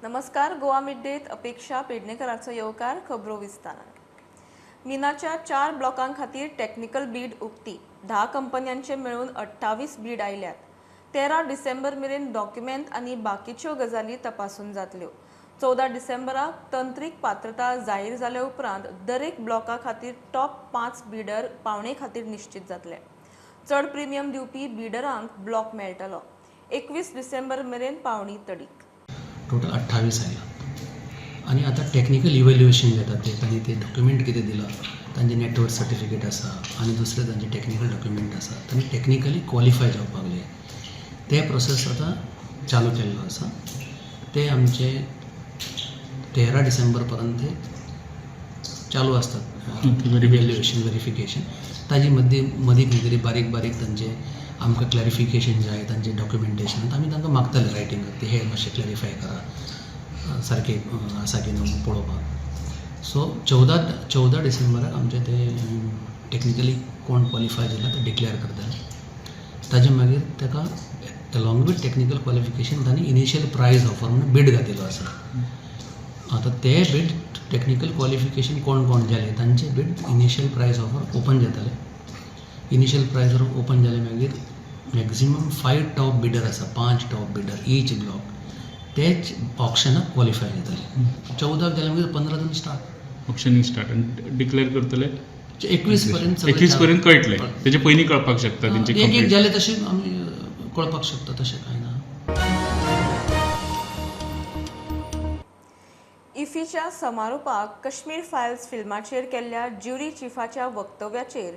नमस्कार, गोवा मिड डेत अपेक्षा पेडणेकराचो येवकार. खबरो विस्तारान. मिनाच्या 4 ब्लॉकां खातीर टॅक्निकल बीड उक्ती. 10 कंपन्यांचे मेळून 28 बीड आयल्यात. 13 डिसेंबर मेरेन डॉक्युमेंट आनी बाकीच्यो गजाली तपासून जातल्यो. 14 डिसेंबराक तंत्रीक पात्रता जाहीर जाल्या उपरांत दरेक ब्लॉका खातीर टॉप 5 बिडर पावणे खातीर निश्चित जातले. चड प्रिमियम दिवपी बिडरांक ब्लॉक मेळटलो. 21 डिसेंबर मेरेन पावणी तडीक. टोटल 28 आयला आनी आतां टॅक्निकल इवेल्युएशन जाता. ते तांणी ते डॉक्युमेंट कितें दिलां, तांचे नेटवर्क सर्टिफिकेट आसा आनी दुसरे तांचे टॅक्निकल डॉक्युमेंट आसा, तांणी टॅक्निकली क्वॉलिफाय जावपाक जाय. ते प्रोसेस आतां चालू केल्लो आसा. ते आमचे 13 डिसेंबर पर्यंत ते चालू आसतात इवेल्युएशन, वेरिफिकेशन. ताजी मदीं मदीं खंय तरी बारीक बारीक तांचे आमकां क्लॅरिफिकेशन जाय तांचे डॉक्युमेंटेशन, आमी तांकां मागतले रायटिंगाक, ते हे मातशें क्लॅरिफाय करा, सारकें आसा की न्हू पळोवपाक. सो 14 डिसेंबराक आमचे ते टॅक्निकली कोण क्वॉलिफाय जाला ते डिक्लेअर करतले. ताजे मागीर ताका एलॉंग वीथ टॅक्निकल क्वॉलिफिकेशन तांणी इनिशियल प्रायज ऑफर म्हणून बीड घातिल्लो आसा. आतां ते बीड टॅक्निकल क्वॉलिफिकेशन कोण कोण जाले तांचे bid initial price offer open जातले. इनिशियल प्रायज ऑफर ओपन जाले मागीर मॅक्झिमम 5 टॉप बिडर आसा, 5 टॉप बिडर ईच ब्लॉक, तेच ऑक्शनाक क्वॉलिफाय जातले. 14क जाले मागीर 15 तुमी स्टार्ट. ऑक्शनिंग स्टार्ट आनी डिक्लेअर करतले? 21 पर्यंत सगळें. 21 पर्यंत कळटलें, तेजे पयलीं कळपाक शकता तेंचे? एक एक complete. जाले तशें आमी कळपाक शकता, तशें कांय ना. इफीच्या समारोपाक कश्मीर फायल्स फिल्माचेर केल्ल्या ज्युरी चिफाच्या वक्तव्याचेर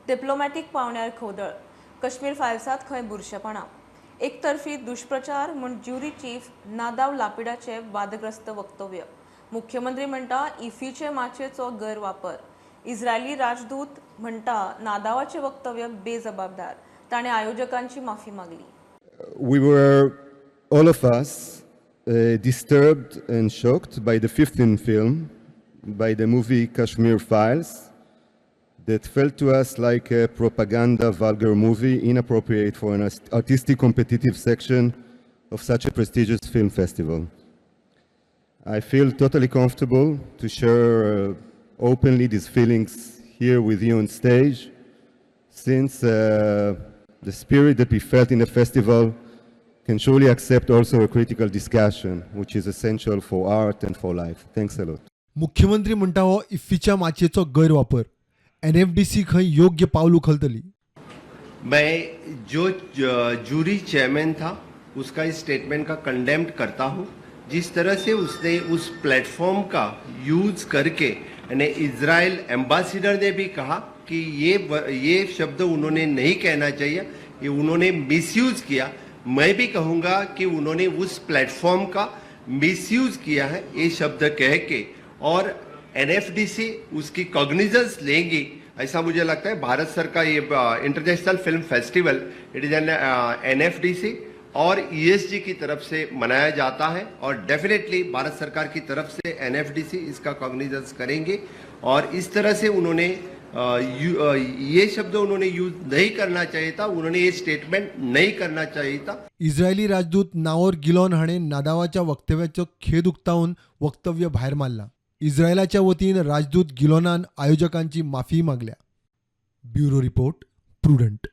डिप्लोमॅटीक पावंड्यार खवदळ. कश्मीर फायल्सांत खंय बुरशेपणां, एकतर्फी दुष्प्रचार म्हूण ज्युरी चीफ नादाव लापिडाचे वादग्रस्त वक्तव्य. मुख्यमंत्री म्हणटा इफीचे माचयेचो गैरवापर. इस्रायली राजदूत म्हणटा नादावाचें वक्तव्य बेजबाबदार. ताणें आयोजकांची माफी मागली. We were, all of us, disturbed and shocked by the 15th film, by the movie Kashmir Files, that felt to us like a propaganda vulgar movie, inappropriate for an artistic competitive section of such a prestigious film festival. I feel totally comfortable to share openly these feelings here with you on stage, since the spirit that we felt in the festival can surely accept also a critical discussion, which is essential for art and for life. Thanks a lot. मुख्यमंत्री म्हणटा हो इफ्फीच्या माचयेचो गैरवापर. NFDC खंय योग्य पावल उखलतली. मैं जो जूरी चेयरमैन था, उसका इस स्टेटमेंट का कंडेम्ड करता हूं. जिस तरह से उसने उस प्लेटफॉर्म का यूज करके, यानी इजराइल एम्बेसडर ने भी कहा कि ये शब्द उन्होंने नहीं कहना चाहिए, ये उन्होंने मिसयूज किया. मैं भी कहूंगा कि उन्होंने उस प्लेटफॉर्म का मिसयूज किया है ये शब्द कह के और एनएफडीसी उसकी कॉग्निजेंस लेंगी, ऐसा मुझे लगता है. भारत सरकार, ये International Film Festival, it is an NFDC Aur ESG की तरफ से मनाया जाता है और डेफिनेटली भारत सरकार की तरफ से एनएफडीसी इसका कॉग्निजेंस करेंगे. और इस तरह से उन्होंने ये शब्द उन्होंने यूज नहीं करना चाहिए था, उन्होंने ये स्टेटमेंट नहीं करना चाहिए था. इस्रायली राजदूत नाओर गिलॉन हाणें नादावाच्या वक्तव्याचो खेद उक्तावन वक्तव्य भायर मारलां. इस्रायलाच्या वतीन राजदूत गिलोनान आयोजकांची माफी मागल्या. Bureau report, prudent.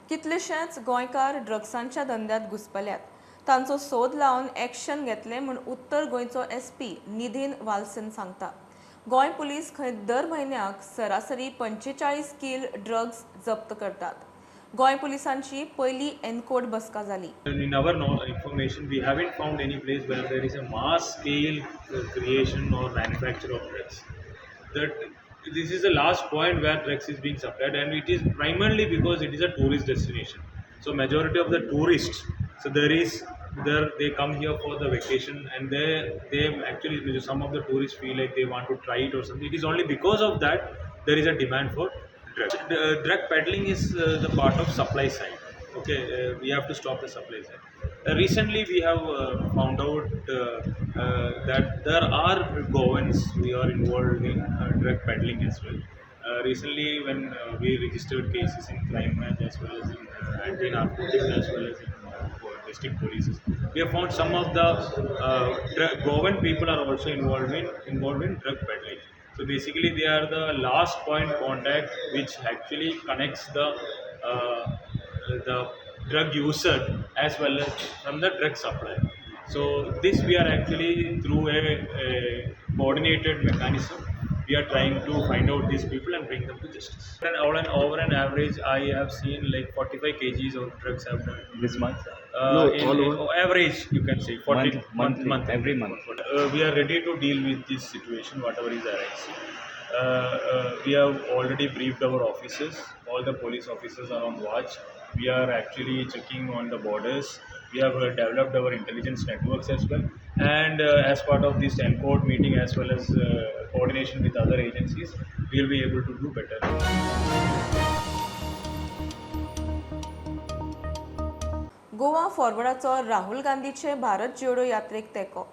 कितलेशेच गोंयकार ड्रग्सांच्या धंद्यात घुसपल्यात. तांचो सोद लावन एक्शन घेतले म्हूण उत्तर गोंयचो एसपी निधीन वाल्सन सांगता. गोंय पुलीस खंय दर म्हयन्याक सरासरी 45 कील ड्रग्स जप्त करतात. गोंय पुलिसांची पयली एनकोड बसका जाली. In our information, we haven't found any place where there is a mass scale creation or manufacture of drugs. That this is the last point where drugs is being supplied, and it is primarily because it is a tourist destination. So majority of the tourists, so there is there they come here for the vacation, and they actually, some of the tourists feel like they want to try it or something. It is only because of that there is a demand for drugs. The drug peddling is the part of supply side. Okay, we have to stop the supply side. Recently, we have found out that there are Goans who are involved in drug peddling as well. Recently, when we registered cases in crime branch as well as in anti-narcotics as well as in district polices. We have found some of the Goan people are also involved in drug peddling. So basically, they are the last point contact which actually connects the drug user as well as from the drug supplier. So this we are actually through a coordinated mechanism, we are trying to find out these people and bring them to justice. And over an average, I have seen like 45 kgs of drugs have done this month. No, in average you can say 40 month every month. We are ready to deal with this situation, whatever is arising. We have already briefed our officers. All the police officers are on watch. We are actually checking on the borders. We have developed our intelligence networks as well. And as part of this NCORD meeting as well as coordination with other agencies, we will be able to do better. Goa फॉरवर्डाचो Rahul गांधीचे Bharat जोडो यात्रेक तेंको.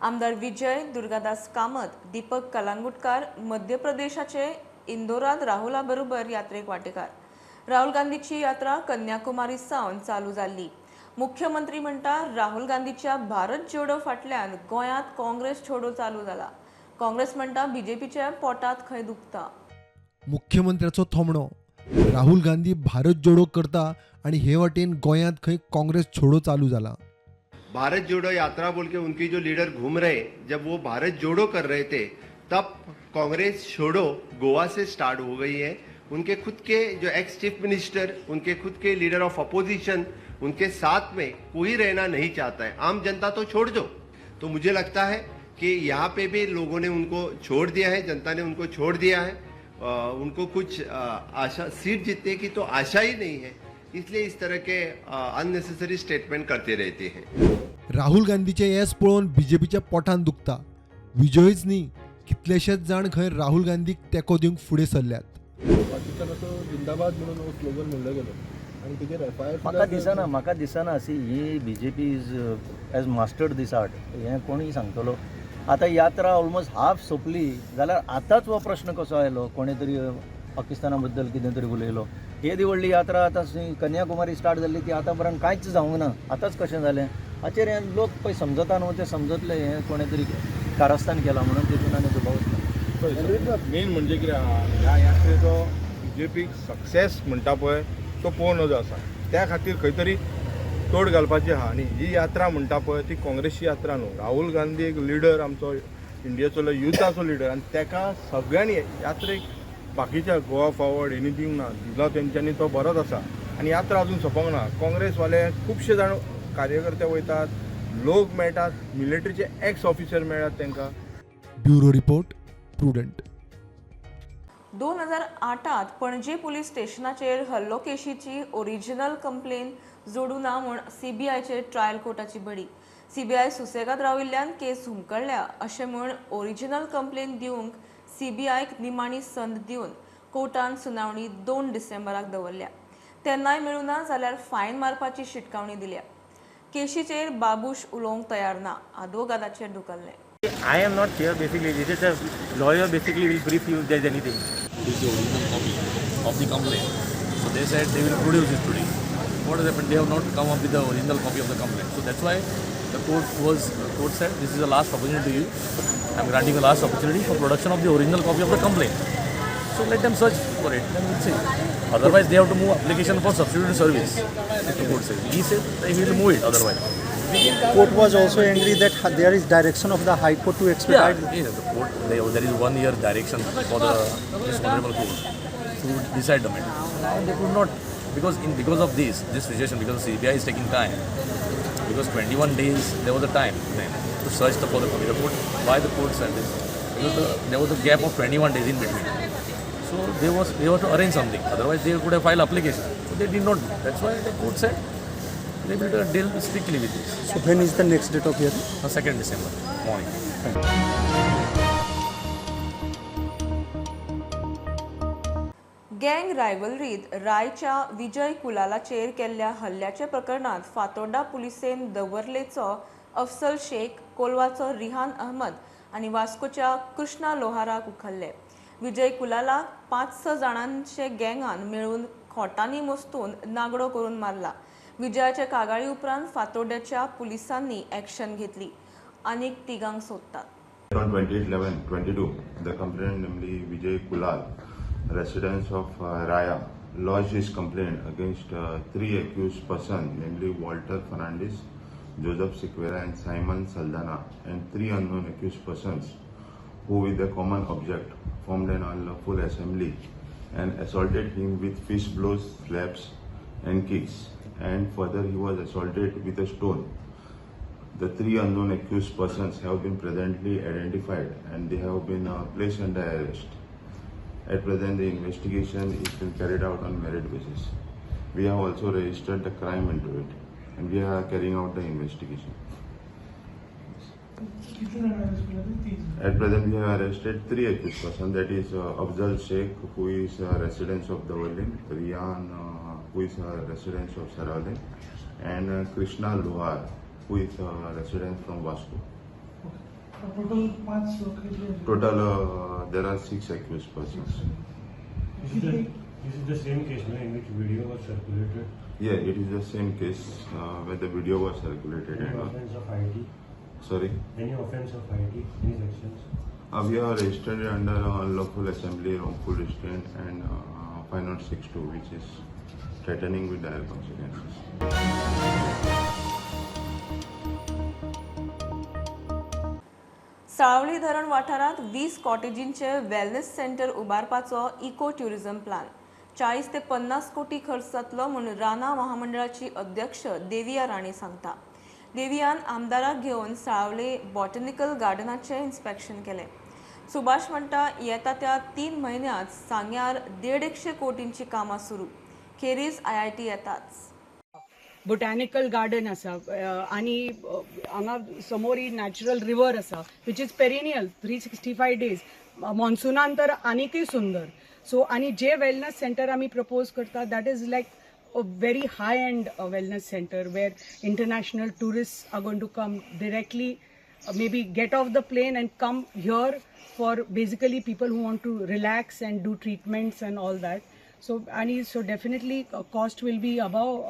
आमदार विजय दुर्गादास कामत, दीपक कलांगुटकार मध्य प्रदेशाचे इंदोरांत राहुला बरोबर यात्रेक वांटेकार. राहुल गांधीची यात्रा कन्याकुमारी सावन चालू जाल्ली. मुख्यमंत्री म्हणटा राहुल गांधीच्या भारत जोडो फाटल्यान गोंयांत काँग्रेस छोडो चालू जाला. काँग्रेस म्हणटा बीजेपीच्या पोटांत खंय दुखता. मुख्यमंत्र्याचो थोमणो, राहुल गांधी भारत जोडो करता आनी हे वाटेन गोंयांत खंय काँग्रेस छोडो चालू जाला. भारत जोड़ो यात्रा बोल के उनकी जो लीडर घूम रहे, जब वो भारत जोड़ो कर रहे थे तब कांग्रेस छोड़ो गोवा से स्टार्ट हो गई है. उनके खुद के जो एक्स चीफ मिनिस्टर, उनके खुद के लीडर ऑफ अपोजिशन, उनके साथ में कोई रहना नहीं चाहता है. आम जनता तो छोड़ दो. तो मुझे लगता है कि यहाँ पे भी लोगों ने उनको छोड़ दिया है, जनता ने उनको छोड़ दिया है. उनको कुछ आशा, सीट जीतने की तो आशा ही नहीं है, इसलिए इस तरह के अननेसेसरी स्टेटमेंट करते रहते हैं. राहुल गांधीचे येस पळोवन बीजेपीच्या पोटान दुखता. विजयूच न्ही, कितलेशेच जाण खंय राहुल गांधीक तेंको दिवंक फुडें सरल्यात. पाकिस्तानाचो जिंदाबाद म्हणून हो स्लोगन म्हणलो गेलो आनी तेजेर एफ I R. म्हाका दिसना see he BJP is has mastered this art. हें कोणूय सांगतलो. आतां यात्रा ऑलमोस्ट हाफ सोंपली जाल्यार आतांच हो प्रश्न कसो आयलो, कोणें तरी पाकिस्ताना बद्दल कितें तरी उलयलो. येदी व्हडली यात्रा आतां कन्याकुमारी स्टार्ट जाल्ली ती आतां पर्यंत कांयच जावंक ना, आतांच कशें जालें हाचेर हें लोक पळय समजता न्हू, ते समजतले हें कोणें तरी कारस्थान केलां म्हणून तितून आनी दुबावच ना. मेन म्हणजे कितें आहा, ह्या यात्रेचो बीजेपीक सक्सेस म्हणटा पळय तो पळोवं नजो आसा. त्या खातीर खंय तरी तोड घालपाची आहा. आनी ही यात्रा म्हणटा पळय ती काँग्रेसची यात्रा न्हू. राहुल गांधी एक लिडर, आमचो इंडियेचो युथाचो लिडर, आनी तेका सगळ्यांनी यात्रेक बाकीच्या गोवा फॉरवर्ड एनिथींग ना दिलो तेंच्यांनी, तो बरोच आसा. आनी यात्रा अजून सोंपोंक ना. काँग्रेसवाले खुबशे जाण कार्यकर्ते वयतात, लोक मेळटात, मिलिटरीचे एक्स ऑफिसर मेळटात तांकां. Bureau report, Prudent. 2008 Panaji police स्टेशनाचेर हल्लो केशीची ओरिजिनल कंप्लेन जोडू ना म्हूण सीबीआयचेर ट्रायल कोर्टाची बडी. सीबीआय सुसेगाद राविल्ल्यान केस हुमकळ्ळ्या अशें म्हूण ओरिजिनल कंप्लेन दिवंक सीबीआयक निमाणी संद दिवन कोर्टान सुनावणी 2 डिसेंबराक दवरल्या. तेन्नाय मेळूं ना जाल्यार फायन मारपाची शिटकावणी दिल्या. केशीचेर बाबूश उलोवंक तयार ना, आदवोगादाचेर धुकल्लें. I am not here basically. This is a lawyer basically will brief you if there is anything. This is the original copy of the complaint. So they said they will produce it today. What has happened? They have not come up with the original copy of the complaint. So that's why the court said this is the last opportunity to you. I am granting the last opportunity for production of the original copy of the complaint. So let them search for it, then we'll see. Otherwise, they have to move application for substitute service. The court says. He said they will move it otherwise. Court was also angry that there is direction of the High Court to expedite. Yeah, the court, there is 1 year direction for the this honorable court to decide the matter. So now they could not, because of this situation, because the CBI is taking time, because 21 days there was a time then to search for the copy. The court, why the court said this? Because there was a gap of 21 days in between. So they were to arrange something. Otherwise they could have filed application. So they did not. That's why the court said they will deal strictly with this. So when is the next date of hearing? 2nd December morning. Gang रायवलरीत रायच्या Vijay कुलालाचेर केल्ल्या हल्ल्याच्या प्रकरणात फातोर्डा पुलिसेन दवर्लेचो अफसल शेख, कोलवाचो रिहान अहमद आनी वास्कोच्या कृष्णा लोहाराक उखल्ले. विजय कुलालाक 5-6 जाणांचे गँगान मेळून खोटांनी मोस्तून नागडो करून मारला. विजयाच्या कागाळी उपरांत फातोड्ड्याच्या पुलिसांनी ॲक्शन घेतली. आनीक तिगांक सोदतात. On 28/11/22, the complainant, namely Vijay Kulal, residents of Raya, lodged his complaint against three accused persons, namely Walter Fernandez, Joseph Sequeira and Simon Saldana, and three unknown accused persons who with a common object formed an unlawful assembly and assaulted him with fist blows, slaps and kicks, and further he was assaulted with a stone. The three unknown accused persons have been presently identified and they have been placed under arrest. At present, the investigation is being carried out on merit basis. We have also registered the crime into it and we are carrying out the investigation. At present, we have arrested three accused persons, that is Afzal Sheikh, who is a resident of Davorlim, Riyan, who is a resident of Saralim, and Krishna Lohar, who is a resident from Vasco. Total, there are 6 accused persons. This is the same case, no, in which video was circulated? Yeah, it is the same case where the video was circulated. Any offense of IT? Sorry? Any offense of IT? Any sections? We are registered under unlawful assembly, wrongful restraint and 5062, which is threatening with dire consequences. Salaulim धरण वाठारांत 20 कॉटेजींचे wellness centre उबारपाचो eco tourism plan 40 ते 50 कोटी खर्च जातलो म्हूण रानां महामंडळाची अध्यक्ष देविया राणे सांगता. देवियान आमदाराक घेवन साळावले बॉटनिकल गार्डनाचें इन्स्पेक्शन केलें. सुभाष म्हणटा येता त्या 3 म्हयन्यांत सांग्यार 150 कोटींची कामां सुरू. खेरीज IIT येताच. बोटॅनिकल गार्डन आसा आनी हांगा समोर ही नॅचरल रिवर आसा which is perennial 365 days. मॉन्सुनान तर आनीकय सुंदर. सो आनी जे वेलनस सेंटर आमी प्रपोज करता that is like a very high end wellness center where international tourists are going to come directly, maybe get off the plane and come here for basically people who want to relax and do treatments and all that. So, and so definitely cost will be above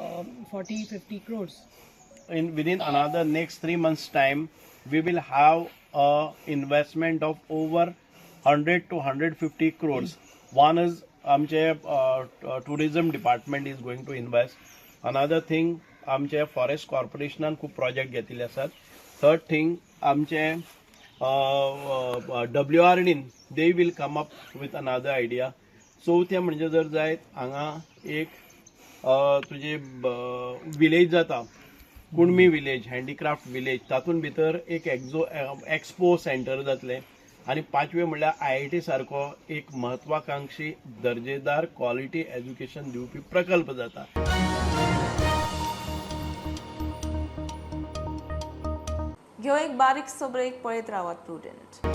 40-50 crores. In within another next 3 months time, we will have a investment of over 100 to 150 crores. One is आमचे tourism department is going to invest. Another thing आमचे forest कॉर्पोरेशनान खूब project घेतिल्ले आसात. Third thing आमचे WRDन they will come up with another idea. चवथें म्हणजे जर जायत हांगा एक तुजे विलेज जाता, कुणमी विलेज, हँडीक्राफ्ट विलेज, तातूंत भितर एक एक्सपो सेंटर जातलें. आनी पांचवें म्हणल्यार IIT सारको एक महत्वाकांक्षी दर्जेदार क्वॉलिटी एज्युकेशन दिवपी प्रकल्प जाता. घेव एक बारीकसो ब्रेक, पळयत रावात प्रुडंट.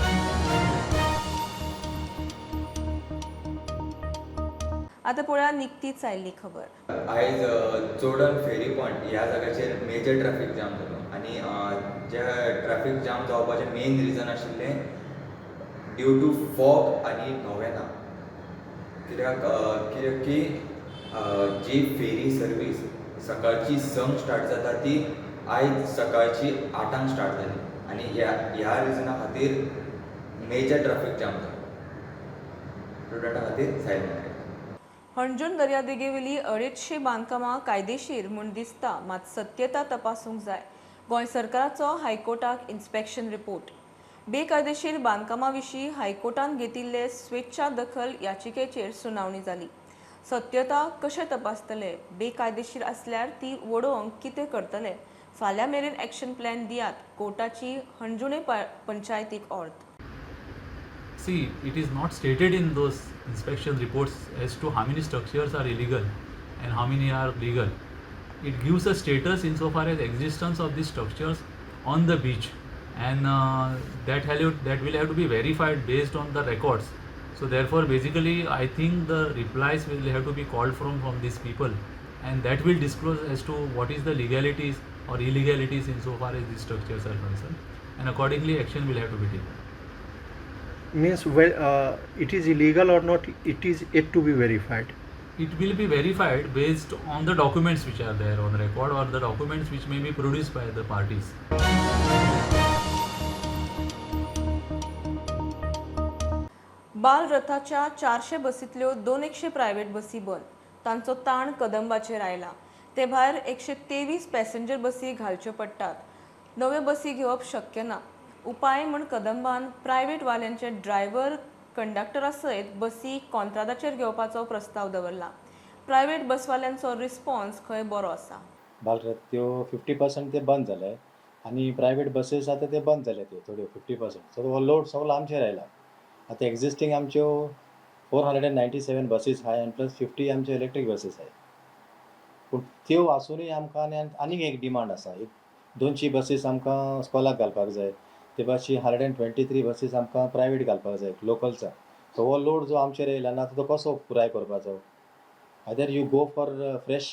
आतां पळोवया निकतीच आयिल्ली खबर. आयज चोडण फेरी पॉयंट ह्या जाग्याचेर मेजर ट्रॅफिक जाम जालो आनी जे ट्रॅफिक जाम जावपाचें मेन रिजन आशिल्लें ड्यू टू फॉग आनी नोवेना. कित्याक की जी फेरी सर्वीस सकाळची 6 स्टार्ट जाता ती आयज सकाळची 8 स्टार्ट जाली आनी ह्या रिजना खातीर मेजर ट्रॅफिक जाम जालो. स्टुडंटा खातीर सायलेंट. हणजूण दर्यादेगेवेली 250 बांदकामां कायदेशीर म्हूण दिसता, मात सत्यता तपासूंक जाय. गोंय सरकाराचो हायकोर्टाक इन्स्पेक्शन रिपोर्ट. बेकायदेशीर बांदकामां विशीं हायकोर्टान घेतिल्ले स्वेच्छा दखल याचिकेचेर सुनावणी जाली. सत्यता कशें तपासतले, बेकायदेशीर आसल्यार ती वडोवंक कितें करतले, फाल्यां मेरेन एक्शन प्लॅन दियात, कोर्टाची हणजुणे पंचायतीक ऑर्द. See, it is not stated in those inspection reports as to how many structures are illegal and how many are legal. It gives a status insofar as existence of these structures on the beach, and that will have to be verified based on the records. So therefore, basically, I think the replies will have to be called from these people, and that will disclose as to what is the legalities or illegalities insofar as these structures are concerned, and accordingly action will have to be taken. Means well, it is illegal or not, it is yet to be verified. It will be verified based on the documents which are there on record or the documents which may be produced by the parties. बाल रथाच्या 400 बसींतल्यो 200 private बसी बंद. तांचो ताण कदंबाचेर आयला. ते भायर 123 passenger बसी घालच्यो पडटात. नव्यो बसी घेवप शक्य ना. उपाय म्हूण कदंबान प्रायव्हेट वाल्यांचे ड्रायव्हर कंडक्टरा सयत बसी कॉन्त्रादाचेर घेवपाचो प्रस्ताव दवरला. प्रायव्हेट बसवाल्यांचो रिस्पॉन्स खंय बरो आसा. बालरथ त्यो 50% ते बंद जाले आनी प्रायवेट बसीस आतां ते बंद जाले त्यो थोड्यो 50%. सो हो लोड सगलो आमचेर आयला. आतां एग्जिस्टींग आमच्यो 497 बसीस आहाय आनी प्लस 50 आमच्यो इलेक्ट्रीक बसीस आहाय. पूण त्यो आसुनूय आमकां आनी आनीक एक डिमांड आसा. एक 200 बसीस आमकां स्कॉलाक घालपाक जाय, ते भाशेन 123 बसीस आमकां प्रायवेट घालपाक जाय लोकल्साक. सो हो लोड जो आमचेर येयला ना तो कसो पुराय करपाचो? Either you go for fresh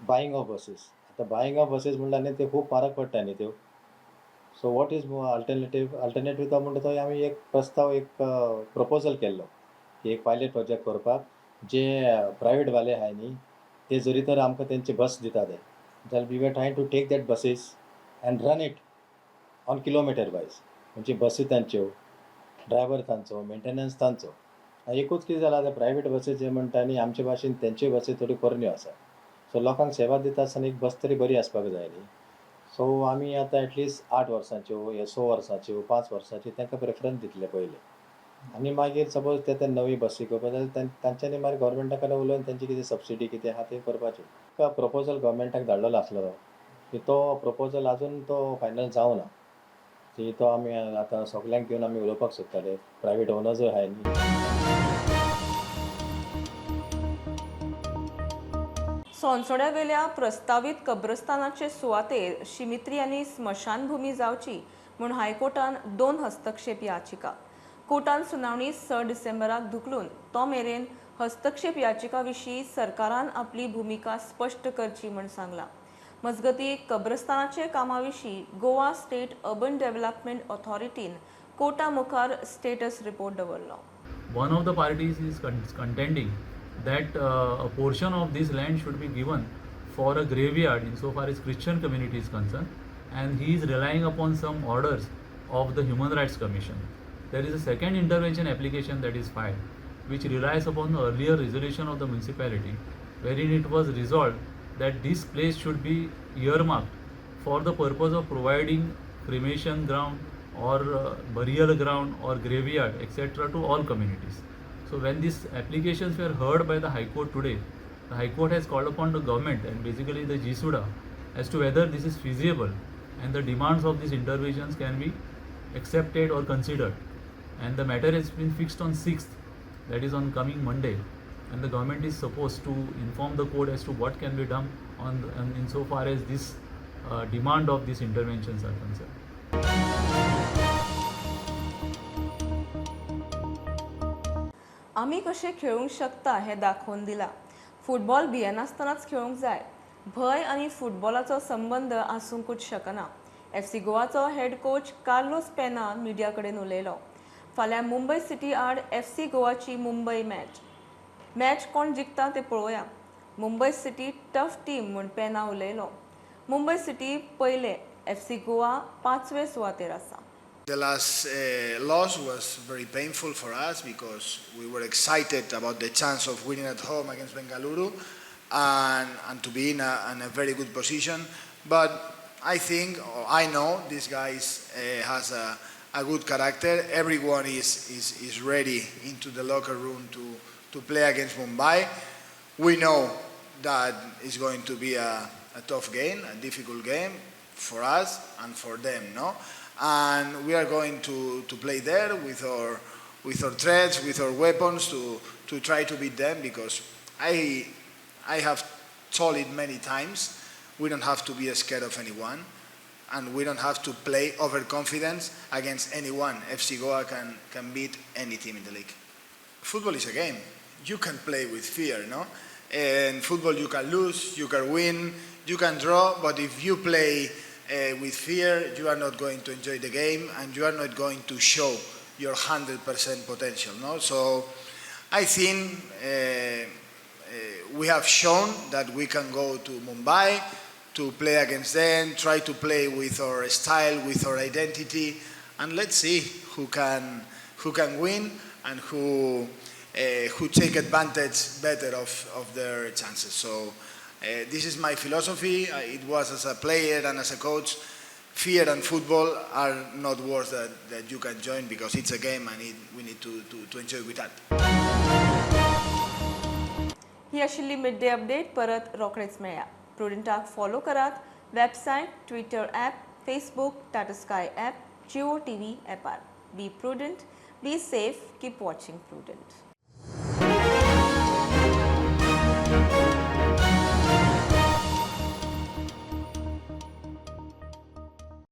buying of buses. आतां बायींग ऑफ बसीस म्हणल्यार न्ही ते खूब म्हारग पडटा न्ही त्यो. So what is alternative? Alternative तो म्हणटा तो आमी एक प्रस्ताव, एक प्रपोजल केल्लो की एक पायलट प्रोजेक्ट करपाक, जे प्रायवेट वाले आहाय न्ही ते जरी तर आमकां तेंचे बस दिता ते जाल्यार we were trying to take that buses and run it on kilometre wise. म्हणजे बसी तांच्यो, ड्रायवर तांचो, मेंटेनन्स तांचो. एकूच कितें जालां आतां प्रायवेट बसी जे म्हणटा न्ही आमचे भाशेन तेंच्यो बसी थोड्यो पोरण्यो आसा. सो लोकांक सेवा दिता आसतना एक बस तरी बरी आसपाक जाय न्ही. सो आमी आतां एटलिस्ट 8 वर्सांच्यो या 6 वर्सांच्यो, 5 वर्सांच्यो तांकां प्रेफरन्स दितले पयले. आनी मागीर सपोज ते ते नवी बसी घेवपा जाल्यार तांच्यांनी मागीर गव्हर्मेंटा कडेन उलोवन तेंची कितें सबसिडी कितें आहा तें करपाचें. प्रपोजल गव्हर्मेंटाक धाडलेलो आसलेलो की तो प्रपोजल आजून तो फायनल जावना, की तो आमी आतां सगल्यांक घेवन आमी उलोवपाक सोदताले, प्रायवेट ओनर्सूय आहाय न्ही. सोनसोड्यावेल्या प्रस्तावीत कब्रस्तानाचे सुवातेर शिमित्री आनी स्मशानभूमी जावची म्हूण हायकोर्टान 2 हस्तक्षेप याचिका. कोर्टान सुनावणी 6 डिसेंबराक धुकलून तो मेरेन हस्तक्षेप याचिका विशीं सरकारान आपली भुमिका स्पश्ट करची म्हूण सांगलां. मजगतीं कब्रस्तानाचे कामा विशीं गोवा स्टेट अर्बन डेव्हलपमेंट ऑथॉरिटीन कोर्टा मुखार स्टेटस रिपोर्ट दवरलो. One of the parties is contending that a portion of this land should be given for a graveyard insofar as Christian community is concerned, and he is relying upon some orders of the Human Rights Commission. There is a second intervention application that is filed, which relies upon the earlier resolution of the municipality, wherein it was resolved that this place should be earmarked for the purpose of providing cremation ground or burial ground or graveyard, etc. to all communities. So when these applications were heard by the High Court today, the High Court has called upon the government and basically the GSUDA as to whether this is feasible and the demands of these interventions can be accepted or considered. And the matter has been fixed on 6th, that is on coming Monday, and the government is supposed to inform the court as to what can be done on insofar as this demand of these interventions are concerned. आमी कशें खेळूंक शकता हें दाखोवन दिलां. Football भियेनासतनाच खेळूंक जाय. भंय आनी फुटबॉलाचो संबंद आसूंकूच शकना. एफसी गोवाचो हेड कोच कार्लोस पेना मिडिया कडेन उलयलो. फाल्यां मुंबय सिटी आड एफसी गोवाची मुंबय मॅच. मॅच कोण जिखता तें पळोवया. मुंबय सिटी टफ टीम म्हूण पेना उलयलो. मुंबय सिटी पयले, एफसी गोवा 5वे सुवातेर आसा. The last loss was very painful for us because we were excited about the chance of winning at home against Bengaluru and to be in a very good position. But I think, or I know, these guys has a good character. Everyone is ready into the locker room to play against Mumbai. We know that it's going to be a tough game, a difficult game for us and for them, no? And we are going to play there with our threats, with our weapons to try to beat them, because I have told it many times, we don't have to be scared of anyone, and we don't have to play overconfidence against anyone. FC Goa can beat any team in the league. Football is a game. You can play with fear, no? In football you can lose, you can win, you can draw, but if you play with fear, you are not going to enjoy the game and you are not going to show your 100% potential, no? So I think we have shown that we can go to Mumbai to play against them, try to play with our style, with our identity, and let's see who can win and who take advantage better of their chances. So this is my philosophy. It was as a player and as a coach. Fear and football are not words that you can join because it's a game and we need to enjoy with that. ही आशिल्ली mid day update. परत रोखडेच मेळया. प्रुडंटाक follow करात website, Twitter app, Facebook, Tata sky app, Jio TV ॲपार. Be prudent, be safe, keep watching Prudent.